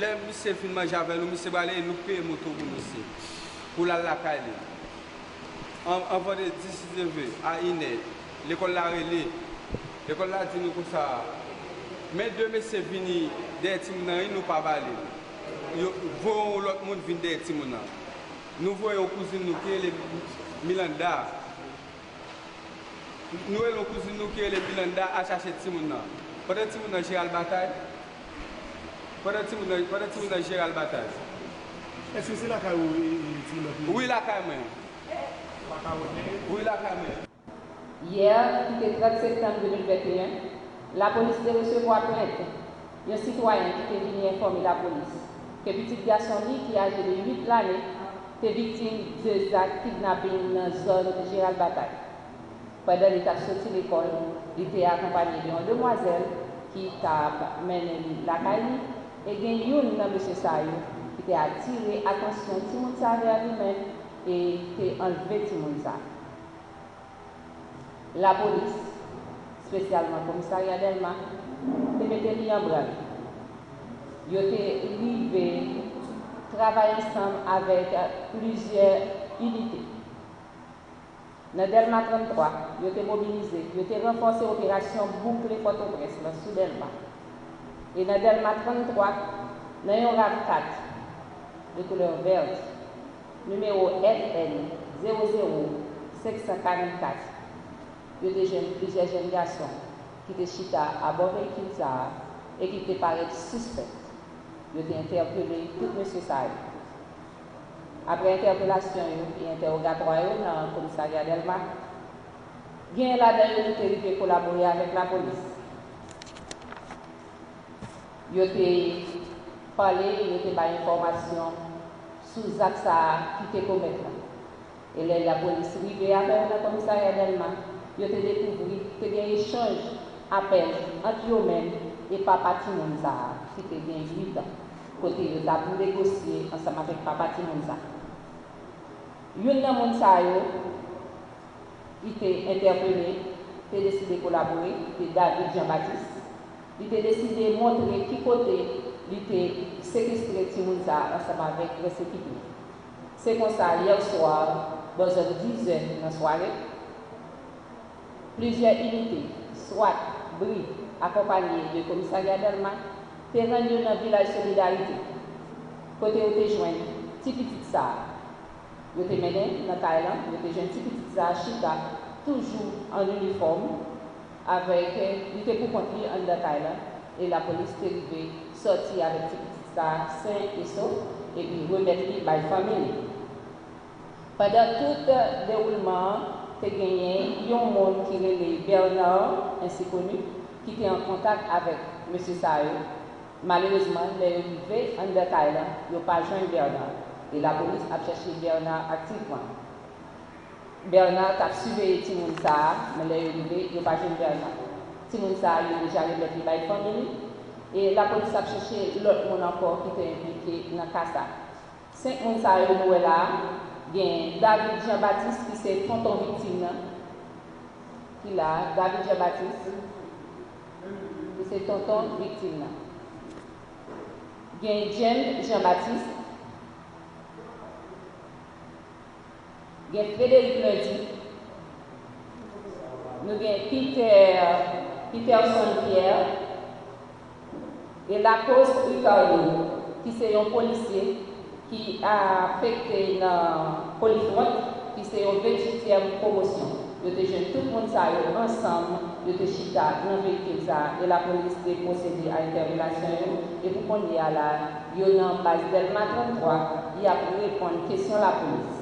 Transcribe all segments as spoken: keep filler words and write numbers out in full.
Lè misye fin manje avè nou, misye prale e nou peye moto pou misye, pou l al lakay li. An, an vandredi, si Dye vle, a inè, lekòl la rele. Lekòl la di nou konsa, men de mesye vini dèyè timoun nan, wi, nou pa ba li. Yo voye yon lòt moun vin dèyè timoun nan. Nou voye yon kouzin nou ki rele Milanda. Nou rele yon kouzin nou ki rele Milanda al chache timoun nan. Pandan timoun nan jere al batay, pandan timoun nan, pandan timoun nan jere al batay. Èske se lakay ou, e, e, timoun nan te ye? Wi, lakay mwen. Wi, lakay mwen. Yè, ki te trant septanm de mil venteyen, lapolis te resevwa plent yon sitwayen ki te vini enfòme lapolis ke pitit gason li ki aje de uit lane te viktim de zak kidnaping nan zòn Jeral Batay. Pandan li t ap soti lekòl, li te akonpanye de yon demwazèl ki t ap mennen li lakay li, e gen youn nan mesye sa yo ki te atire atansyon timoun sa vè li menm e te anlve timoun sa. Lapolis, espesyalman Komisarya Dèlma, te mete li an branl. Yo te rive travay ansanm avèk plizyè inite. Nan Dèlma tranntwa, yo te mobilize, yo te ranfòse operasyon boukle Pòtoprens lan sou Dèlma. E nan Dèlma tranntwa, nan yon rav kat de koulè vèt, nimewo F N zewo zewo senk san karannkat, yo te jwenn plizyè jèn gason ki te chita abò veyikil sa a e ki te parèt sispèk. Yo te entèpele tout mesye sa yo. Apre entèpelasyon yo e entèwogatwa yo nan Komisarya Dèlma, genyen ladan yo ki te rive kolabore avèk lapolis. Yo te pale, yo te bay enfòmasyon sou zak sa a ki te komèt la. E lè lapolis rive avè yo nan Komisarya Dèlma, yo te dekouvri te gen echanj apèl ant yo menm e papa timoun sa a ki te gen uit an, kote yo t ap negosye ansanm avèk papa timoun sa a. Youn nan moun sa yo ki te entèpele te deside kolabore, se David Jean Baptiste. Li te deside montre ki kote li te sekestre timoun sa a ansanm avèk rès ekip li. Se konsa, yè swa, bò zòn dizè nan sware, plizyè inite, swat, bri, akonpanye de Komisarya Dèlma, te rann yo nan Vilaj Solidarite, kote yo te jwenn ti pitit sa a. Yo te mennen nan kay lan, yo te jwenn ti pitit sa a chita, toujou an inifòm, avèk, li te pou kont li anndan kay lan, e lapolis te rive sòti avèk ti pitit sa a sen e sof, epi remèt li bay fanmi li. Pandan tout dewoulman an, te genyen yon moun ki rele Bernard, ensi koni, ki te an kontak avèk mesye sa yo. Malerezman, lè yo rive anndan kay lan, yo pa jwenn Bernard, e lapolis ap chèche Bernard aktivman. Bernard t ap siveye timoun sa a, men lè yo rive, yo pa jwenn Bernard. Timoun sa a, yo deja remèt li bay fanmi li, e lapolis ap chèche lòt moun ankò ki te enplike nan ka sa a. Senk moun sa yo nou wè la a, gen David Jean Baptiste ki se tonton viktim nan, ki la a, David Jean Baptiste, ki se tonton viktim nan. Gen James Jean Baptiste, gen Frédéric Lundi, nou gen Peter, Peterson Pierre, e Lacoste Ricardo, ki se yon polisye ki afekte nan Polifront, ki se yon venntuityèm pwomosyon. Yo te jwenn tout moun sa yo ansanm, yo te chita nan veyikil sa a, e lapolis te pwosede a entèpelasyon yo, e pou kounye a la, yo nan baz Dèlma tranntwa, y ap reponn kesyon lapolis.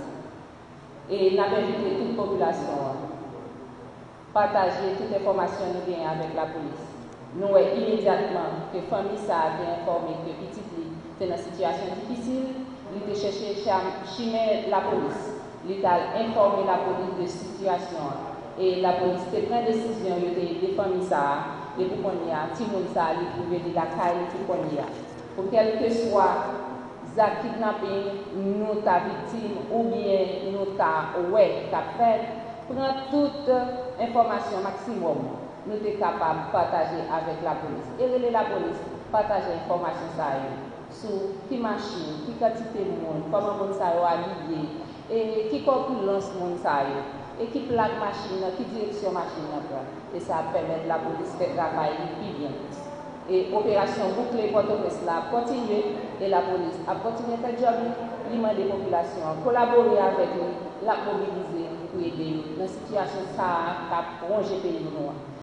E n ap envite tout popilasyon an pataje tout enfòmasyon nou genyen avèk lapolis. Nou wè imedyatman ke fanmi sa a te enfòme ke pitit li te nan sitiyasyon difisil, li te chèche cham-, chimen lapolis. Li t al enfòme lapolis de sitiyasyon an. E lapolis te pran desizyon, yo te ede fanmi sa a. E pou kounye a, timoun sa a, li twouve li lakay li pou kounye a. Pou kèlkeswa zak kidnaping nou ta viktim oubyen nou ta wè k ap fèt, pran tout enfòmasyon maksimòm nou te kapab pataje avèk lapolis. E rele lapolis, pataje enfòmasyon sa yo. sou ki machin, ki kantite moun, kòman moun sa yo abiye, e ki kòpilans moun sa yo, e ki plak machin nan, ki direksyon machin nan pran. E sa ap pèmèt lapolis fè travay li pi byen. E operasyon boukle Pòtoprens la ap kontinye, e lapolis ap kontinye fè djòb li. Li mande popilasyon an kolabore avèk li, l ap mobilize pou ede yo nan sitiyasyon sa a k ap wonje peyi nou an.